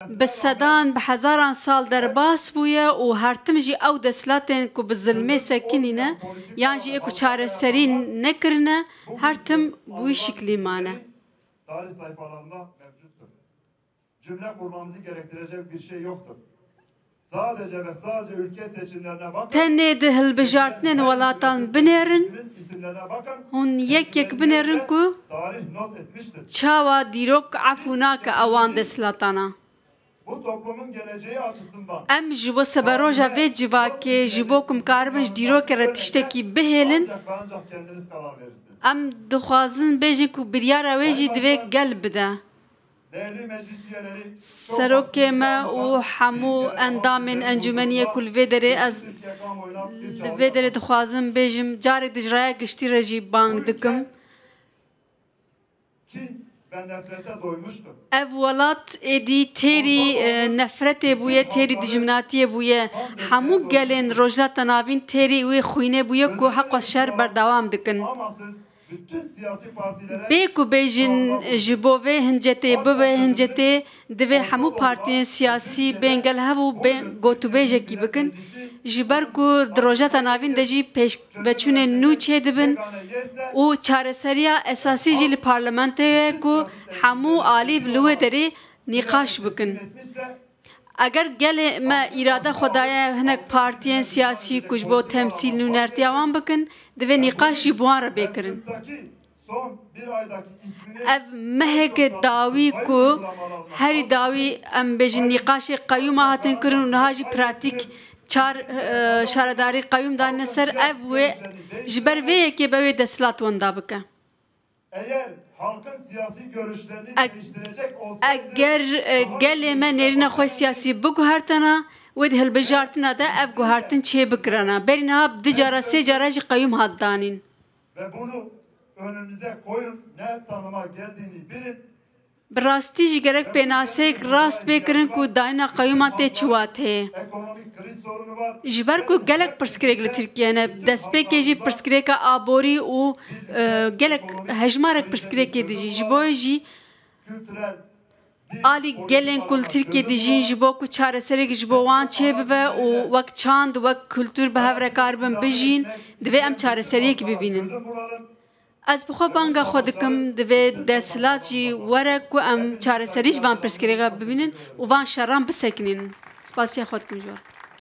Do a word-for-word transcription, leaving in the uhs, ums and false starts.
bi sedan, bi hezaran sal derbas bûye û her tim jî ew desthilatên ku bi zilmê sekinîne yan jî ê ku çareserî nekirine, her tim bi wî şiklî mane. Tarih sayfalarında mevcuttur. Cümle kurmamızı gerektirecek bir şey yoktur. Sadece ve sadece ülke seçimlerine bakın. Tenê di hilbijartinên welatan binêrin, hûn yek yek binêrin ku çawa dîrok efû nake ewan desthilatana. Em ji bo seberoja vê civakê, ji bo ku em karibin ji dîrokê re tiştekî bihêlin, em dixwazin bêjin ku biryara wê jî divê gel bide. Serokê me û hemû endamên encûmeniyê ku li vê derê ez li vê derê dixwazim bêjim, carek di ji raya giştî re jî bang dikim. Ev welat êdî têrî, e, nefretê bûye, têrî dijminatiyê bûye. Hemû gelên Rojhilata Navîn têrî wê xwînê bûye ku heqas şer berdewam dikin. Bê ku bêjin ji bo vê hincetê bibe hincetê, divê hemû partiyên siyasî bên gel hev û bên gotûbêjekî bikin. Ji ber ku di Rojhilata Navîn de jî pêşveçûnên nû çêdibin û çareseriya esasî jî li parlamentoyê ye ku hemû alî li wê derê nîqaş bikin. Eger gelê me îrade xwe daye hinek partiyên siyasî ku ji bo temsîl nûnertiya wan bikin, divê nîqaş jî bi wan re bê kirin. Ev meheke dawî ku herî dawî em bêjin nîqaşê qeyûma hatin kirin û niha jî pratîk çar, e, şaredarî qeyûm danîne ser, ev wê ji ber vê yekê be wê desthilat wenda bike. Eğer halkın siyasi görüşlerini Eg-, değiştirecek olsaydı, eger, e, gelê me nêrîna xwe siyasî biguhertana, wê di hilbijartina de ev guhertin çêbikirana. Berî niha du cara, sê cara jî qeyûm hat danîn. Ve bunu önünüze koyun, ne tanıma geldiğini bilin. Bi rastî jî gerek pênaseyek rast bê kirin ku dayîna qeyûman tê çi wateyê. Ji ber ku gelek pirsgirêk li Tirkiyeyê ne, destpêkê jî pirsgirêka aborî û, e, gelek hejmarek pirsgirêkê dijî. Ji bo wê jî alî gelên ku li Tirkiyeyê dijîn ji bo ku çareserek ji bo wan çêbibe û wek çand, wek kultur bi hev re karibin bijîn, divê em çareseriyekî bibînin. Ez bi xwe banga xwe dikim, divê desthilat jî were ku em çareserî ji van pirsgirêka bibînin û van şeran bisekinînin. Spasiya xwe dikim ji we.